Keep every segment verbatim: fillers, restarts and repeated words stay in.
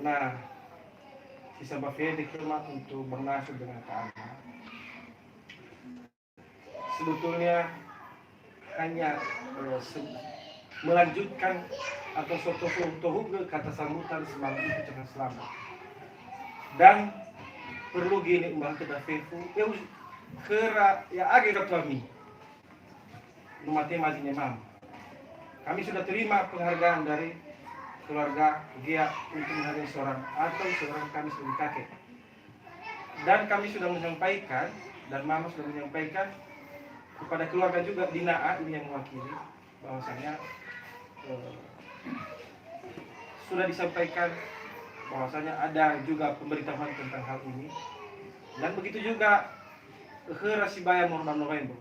Nah, sisa ba fede khöma untuk bernasu dengan Kak Ana. Sebetulnya hanya, eh, se-, melanjutkan atau so-, so-, so-, tohugö kata sambutan semalam itu dengan selamat. Dan perlu gini, umbahekhö da fefu, ya us-, khöra, ya age ketuami. Rumah tema Zinemam. Kami sudah terima penghargaan dari keluarga Gia untuk menghargai seorang atau seorang kami sebagai kakek. Dan kami sudah menyampaikan, dan Mama sudah menyampaikan kepada keluarga juga, Dina'a ini yang mewakili, bahwasanya, eh, sudah disampaikan bahwasanya ada juga pemberitahuan tentang hal ini. Dan begitu juga khöra sibaya moroi ba November.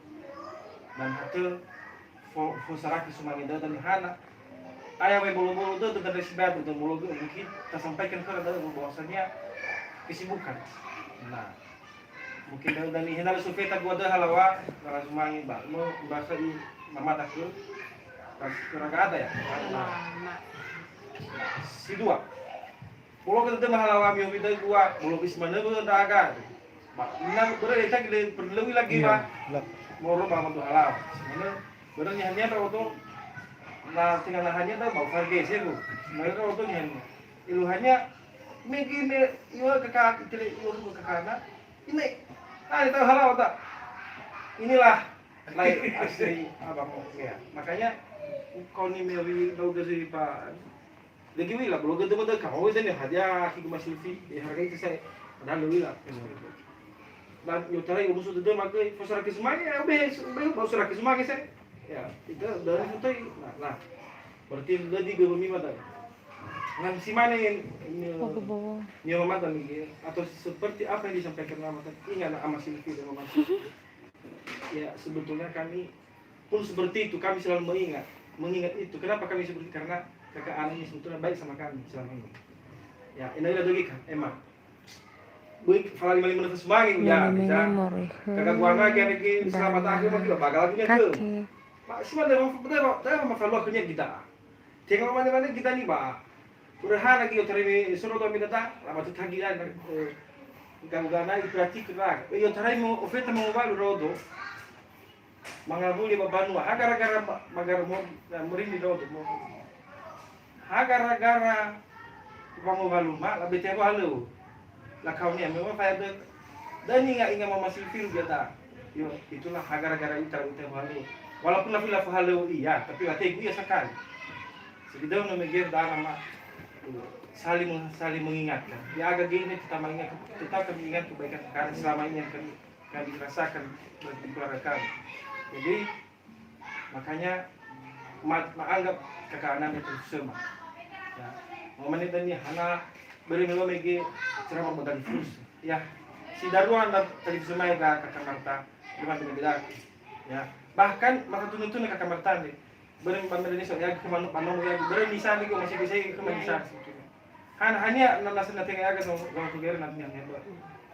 Dan hatö fo-, fosarakhi sumange dödö nihana. Aya we bolo-bolo dödö dan sibaya dödö mologi mungkin tasampaikan khöra dödö bahwasanya kesibukan. Nah, mungkin dödö nihenala sufeta dua dödö halawa, na sumange ba, mo, bahasa i mamada ke, pas keluarga ada ya? Nah, si dua. Bolo ke dödö mahalawa miomi dödö dua, bolo bis manöbö ndra'aga. Ba, ina börö ita gile perlu lagi, iya, ba. Lah. Moro ba mantu halawa. Mana, börö nyahania ndra'odo, na tenga nahania da, ba, farge sego. Mana ndra'odo nyahania. Iluhania, megi me, iwa kaka, itele, iwa kakana. Ini, ah, ita halawa ta. Inilah, lai asli abang ya. Makanya, kau ni mewi, dau gazi, ba, Lagi wila, bolo gede mada kau, saya ni hadiah, aku masih fi, ya, harga itu saya, padahal wila. Dan yo tarai, yo musuh dede maka, fosarakhi sumange, ya, be, be, fosarakhi sumange saya. Ya, itu dari foto, nah, nah. Berarti lebih gue mima dah. Nah, si mana yang, ini, Oke, Bowo. Nyawa mata nih, atau seperti apa yang disampaikan Mama tadi? Ingat, Ama Silvi dan Mama Silvi. Ya, sebetulnya kami pun seperti itu, kami selalu mengingat, mengingat itu. Kenapa kami seperti itu? Karena kakak Ana ini sebetulnya baik sama kami selama ini. Ya, ina ila dogi kan, emang. Bui falali mali menurut semangi, ya, bisa. Kakak buana, kira lagi selamat akhir, mungkin bakal lagunya tuh. Pak, cuma dari, dari, dari, dari, dari, dari, dari, Tenga mane-mane kita ni ba. Urahana gi otarai me soro do mi dada, lama tu tagi dan, eh, ganggu gana itu hati kena. Eh, otarai mo ofeta mo balu rodo. Mangawuli ba banua. Ha gara-gara ma-, magara mo, na, merinding rodo mo. Ha gara-gara ba mo balu ma, la bete ba halu. Lakau nia memang faya dödö. Dan ingat-ingat Mama Silvi biasa. Yo, itulah gara-gara ita, ita halöŵö. Walaupun lafi-lafi halöŵö iya, tapi lategu iya sakali. Sebidau no meger dana ma, saling, saling mengingatkan. Ya, agak gini kita mengingat, tetap kami ingat kebaikan karena selama ini yang kami, kami rasakan bagi keluarga kami. Jadi, makanya ma-, ma'anggap kakak Ana itu sama. Ya. Momen itu ni hana beri melo mege ceramah modal terus. Ya. Si darua na tadi semai ka kakak Marta, cuma beda-beda. Ya. Bahkan maka tunu-tunu kakak Marta ni. Beri pamer ni so ya, kemana, mana ya, beri misal ni, masih bisa ke misal. Han-, hania na nasa na tenga aga so, so kugere na tenga heba.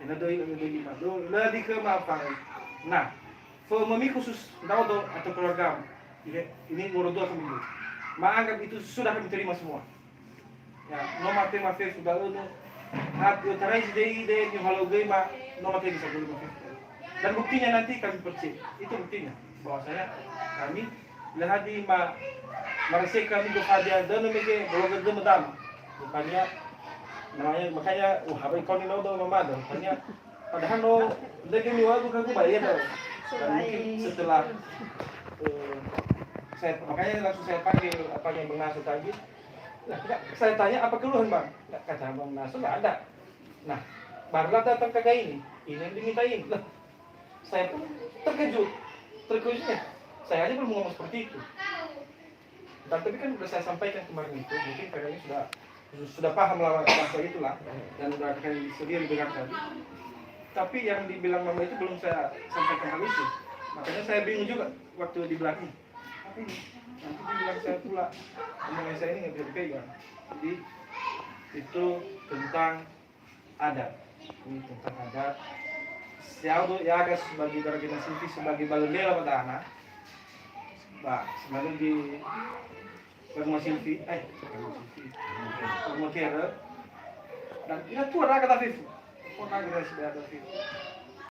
Ina doi, ina doi lima. Do, ladi ke maafan. Nah, fo mami khusus ndra'odo atau keluarga. Ini, ini nomor dua kami dulu. Ma'anggap itu sudah kami terima semua. Ya, no mate ma fefu da'ö no. Hat yo tarai si dei de nyo halogei ma, no mate bisa gulu ma fefu. Dan buktinya nanti kami percaya. Itu buktinya bahwasanya kami Lahadi ma-, maraseka nigo fadia dödö mege bolo gede medam. Rupanya namanya, makanya, wah, apa ikon ini udah mamada. Rupanya padahal no, dia gini waktu kan gue bayar tau. Dan mungkin setelah, eh, saya, makanya langsung saya panggil apanya Bang Nasr tadi. Nah, enggak, saya tanya apa keluhan, Bang? Enggak, kata Bang Nasr enggak ada. Nah, barulah datang kakak ini. Ini yang dimintain. Lah, saya pun terkejut. Terkejutnya, saya aja belum ngomong seperti itu. Dan tapi kan udah saya sampaikan kemarin itu, mungkin kakaknya sudah, sudah paham lah bahasa itulah, dan udah kakaknya sendiri dengar tadi. Tapi yang dibilang mama itu belum saya sampaikan hal itu. Makanya saya bingung juga waktu di belakang. Apa ini? Nanti dibilang saya pula, omongan saya ini nggak bisa dipegang. Jadi, itu tentang adat. Ini tentang adat. Siau do yaga sebagai darah generasi sebagai balendela pada anak. Ba, sebagai di Baguma Silvi, eh, Baguma Silvi. Baguma Kere. Ina tua raga dafefu. Tua raga dafefu.